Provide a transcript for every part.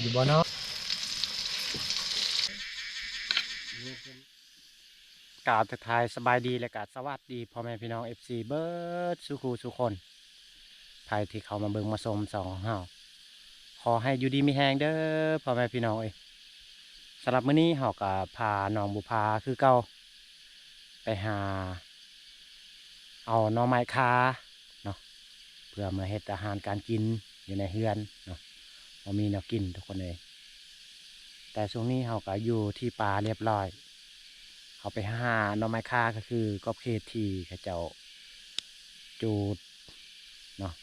ຢູ່ບໍ່ເນາະ? ກາບທັກທາຍສະບາຍດີ ແລະກະສະຫວັດດີພໍ່ແມ່ພີ່ນ້ອງ ເອັຟຊີ ເບິດສູ່ຄູ່ສູ່ຄົນ ໃຜທີ່ເຂົ້າມາເບິ່ງມາຊົມຊ່ອງຂອງເຮົາ ຂໍໃຫ້ຢູ່ດີມີແຮງເດີພໍ່ແມ່ພີ່ນ້ອງເອີຍ. ສຳລັບມື້ນີ້ເຮົາກະພານ້ອງບຸພາຄືເກົ່າ ໄປຫາເອົາໜໍ່ໄມ້ຄາເນາະ ເພື່ອມາເຮັດອາຫານການກິນຢູ່ໃນເຮືອນເນາະ ບໍ່ມີແນວກິນທຸກຄົນເອີຍ. ແຕ່ຊ່ວງນີ້ເຮົາກະຢູ່ທີ່ປ່າລຽບລ້ອຍ ເຮົາໄປຫາໜໍ່ໄມ້ຄາ ກະຄືຂອບເຂດທີ່ເຂົາເຈົ້າຈູດເນາະ.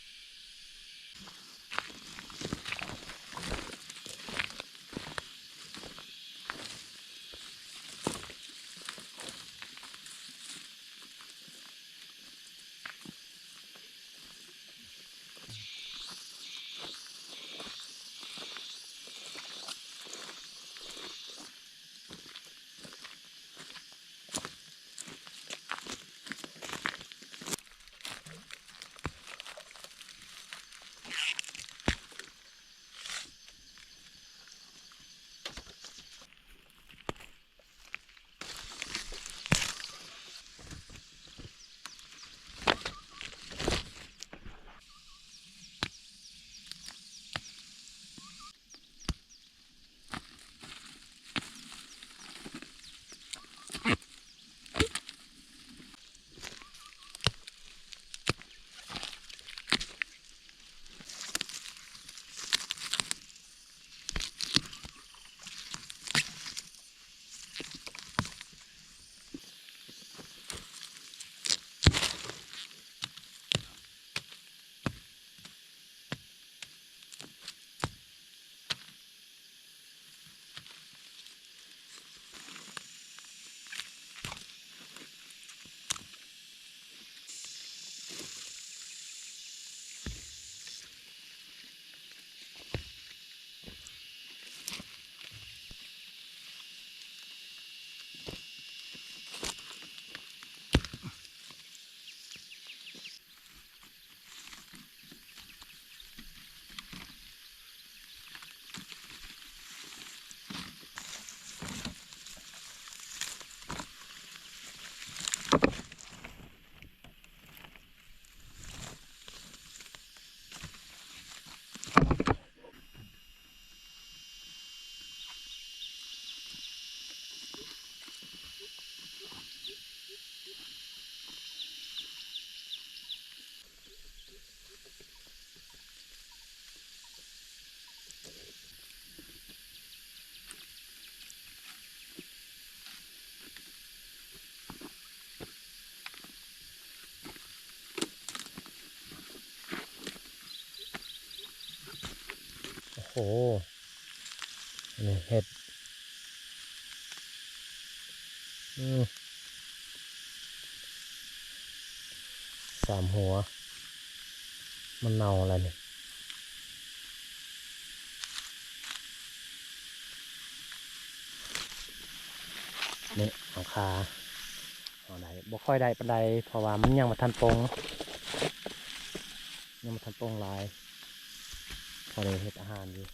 ໂອ້ໂຫ ນີ້ເຫັດ ອືມ ສາມຫົວ ມັນເນົ່າແລ້ວນີ້ ນີ້ເອົາຄາ ເອົາໄດ້ ບໍ່ຄ່ອຍໄດ້ປານໃດ ເພາະວ່າມັນຍັງບໍ່ທັນປົ່ງ ຍັງບໍ່ທັນປົ່ງຫຼາຍ ພໍໄດ້ເຮັດອາຫານຢູ່.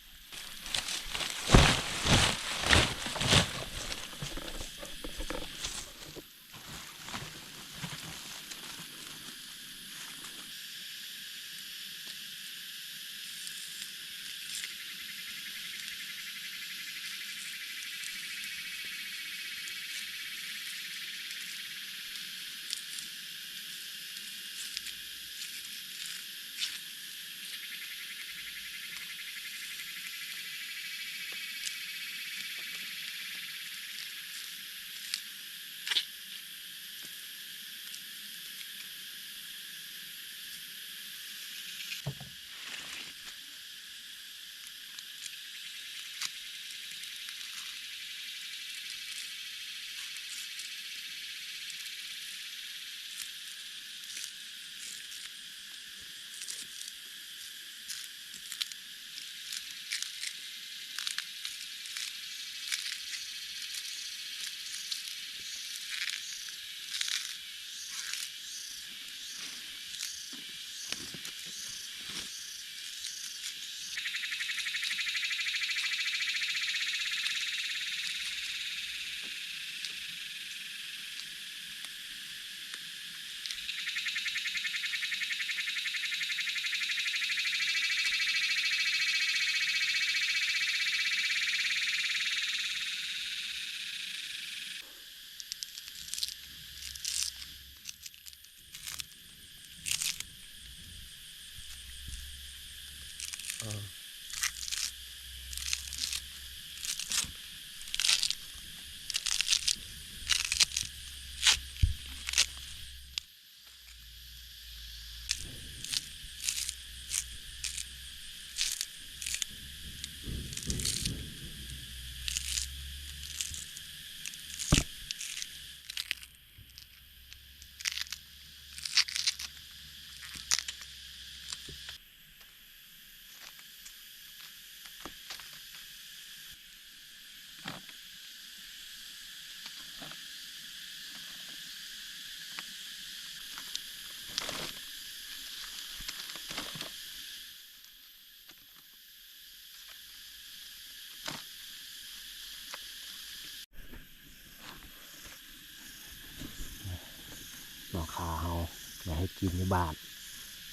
ເຮັດກິນຢູ່ບ້ານ.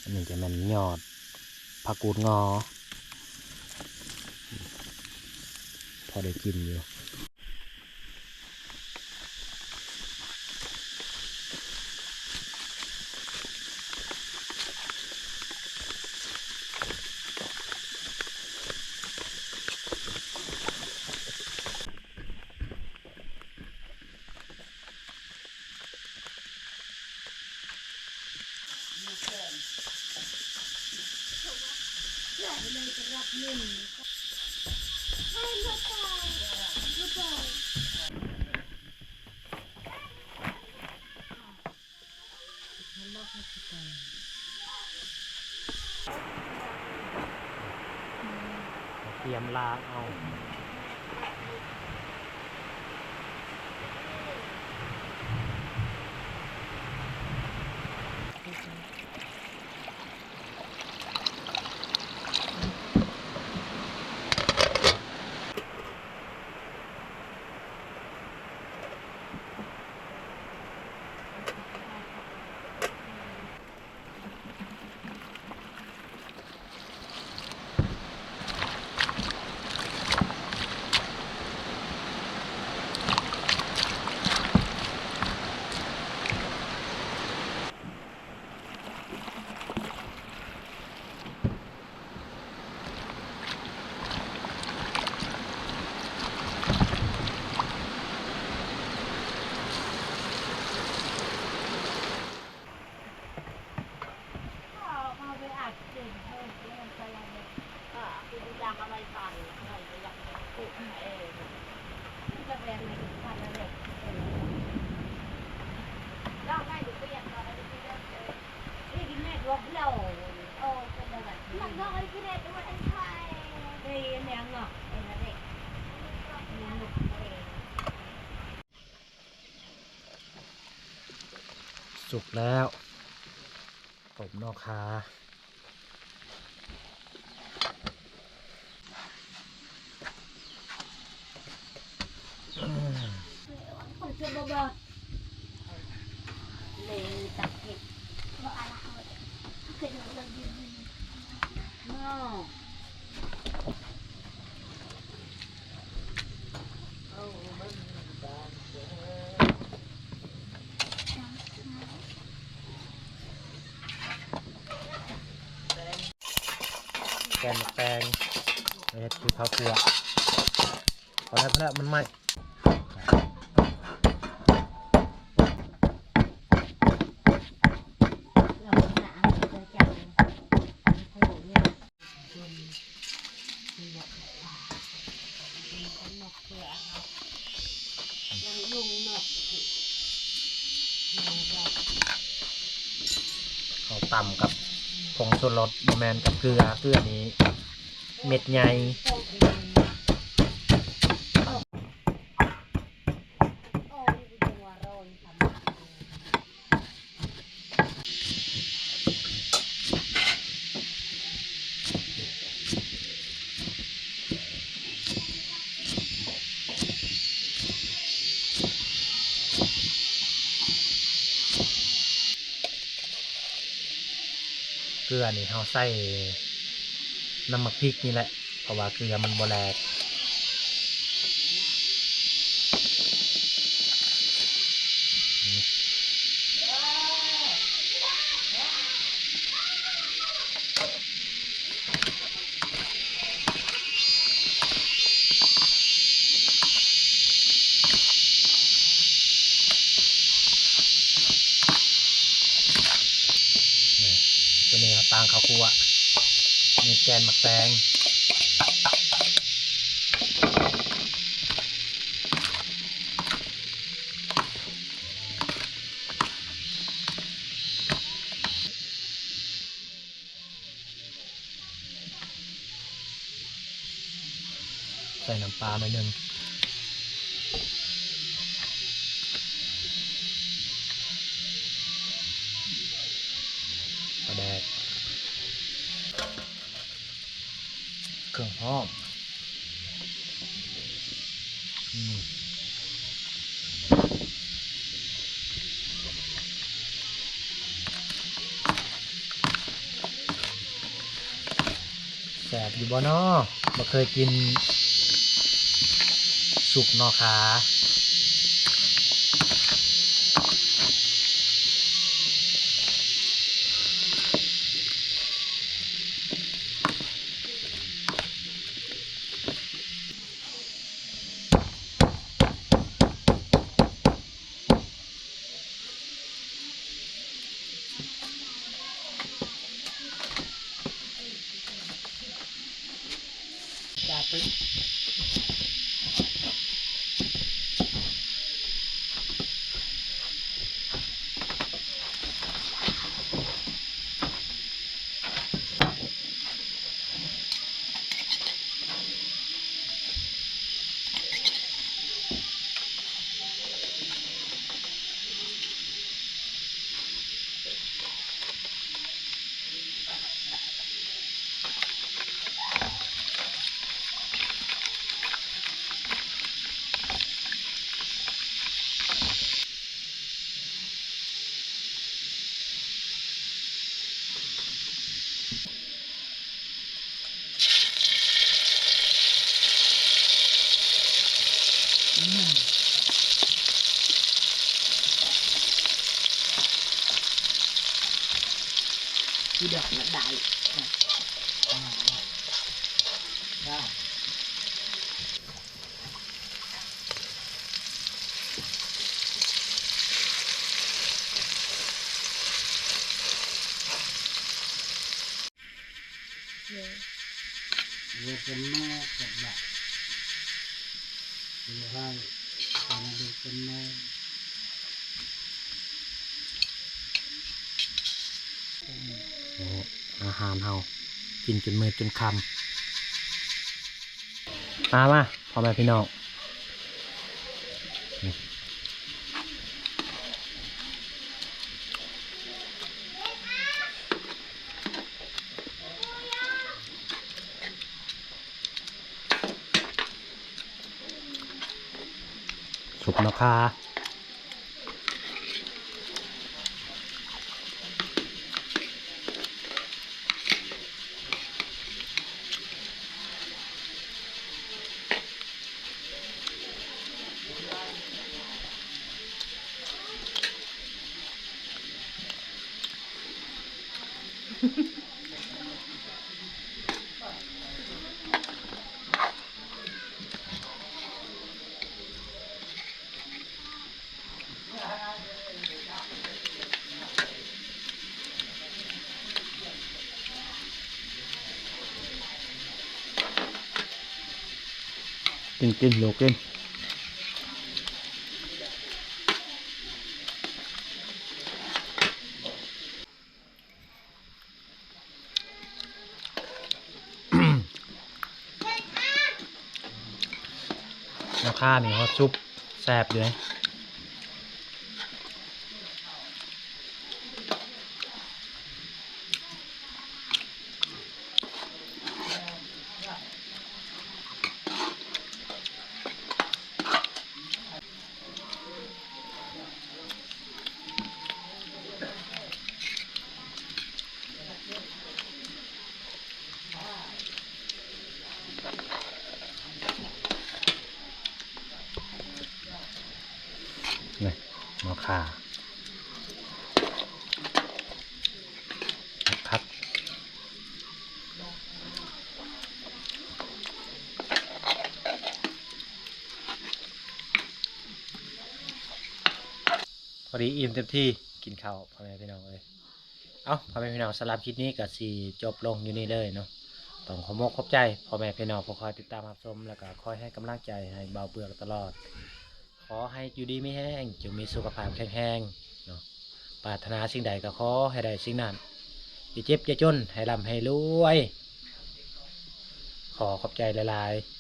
ອັນນີ້ຈະແມ່ນຍອດຜັກກູດງໍ ພໍໄດ້ກິນຢູ່. ກຽມລ້າງເອົາ. ສຸກແລ້ວ ຕົ້ມໜໍ່ຂ່າ. ແກງໝາກແຕງ ເຮັດຄືເຂົ້າຂົ້ວ. ພໍແລ້ວ ພໍແລ້ວ ມັນໄໝ້. ເຮົາຕຳກັບຜົງຊູລົດ ບໍ່ແມ່ນກັບເກືອ, ເກືອນີ້ເມັດໃຫຍ່. ເກືອນີ້ເຮົາໃສ່ນ້ຳໝາກພິກນີ້ແຫຼະ ເພາະວ່າເກືອມັນບໍ່ແຫຼກ. ນີ້ ໂຕນີ້ເຮົາຕາງເຂົ້າຂົ້ວ ນີ້ແກນໝາກແຕງ. ໃສ່ນ້ຳປາໜ້ອຍໜຶ່ງ ປາແດກ ເຄື່ອງຫອມ. ອືມ ເ ຢູ່ບໍ່ນໍ? ບໍ່ເຄີຍກິນຊຸບໜໍ່ຂ່າ. ອືມ ຄືດອກລະໄດ້ ອ່ະ ອ່າ ໄດ້. ໂອ້ ອາຫານເຮົາ ກິນຈົນມືດຈົນຄ່ຳ. ມາ ມາ ພໍ່ແມ່ພີ່ນ້ອງ ຊຸບເນາະຄ່າ. ກິນ ກິນ ລູກກິນ. ເນາະຄ່ານີ້ ຮອດຊຸບແຊບຢູ່ເດ້. ນີ້ ເນາະຄ່າ ຄັກໆ. ພໍດີອີ່ມເຕັມທີ່ ກິນເຂົ້າ ພໍ່ແມ່ພີ່ນ້ອງເອີຍ. ເອົ້າ ພໍ່ແມ່ພີ່ນ້ອງ ສຳລັບຄລິບນີ້ກໍຊິຈົບລົງຢູ່ນີ້ເລີຍເນາະ. ຕ້ອງຂໍຂອບອົກຂອບໃຈພໍ່ແມ່ພີ່ນ້ອງຜູ້ຄອຍຕິດຕາມຮັບຊົມ ແລ້ວກໍຄອຍໃຫ້ກຳລັງໃຈໃຫ້ບ່າວເປືອກຕະຫຼອດ. ຂໍໃຫ້ຢູ່ດີມີແຮງ ຈົ່ງມີສຸຂະພາບແຂງແຮງເນາະ. ປາດຖະໜາສິ່ງໃດກໍຂໍໃຫ້ໄດ້ສິ່ງນັ້ນ. ຢ່າເຈັບຢ່າຈົນ ໃຫ້ລ່ຳໃຫ້ລວຍ. ຂໍຂອບໃຈຫຼາຍໆ.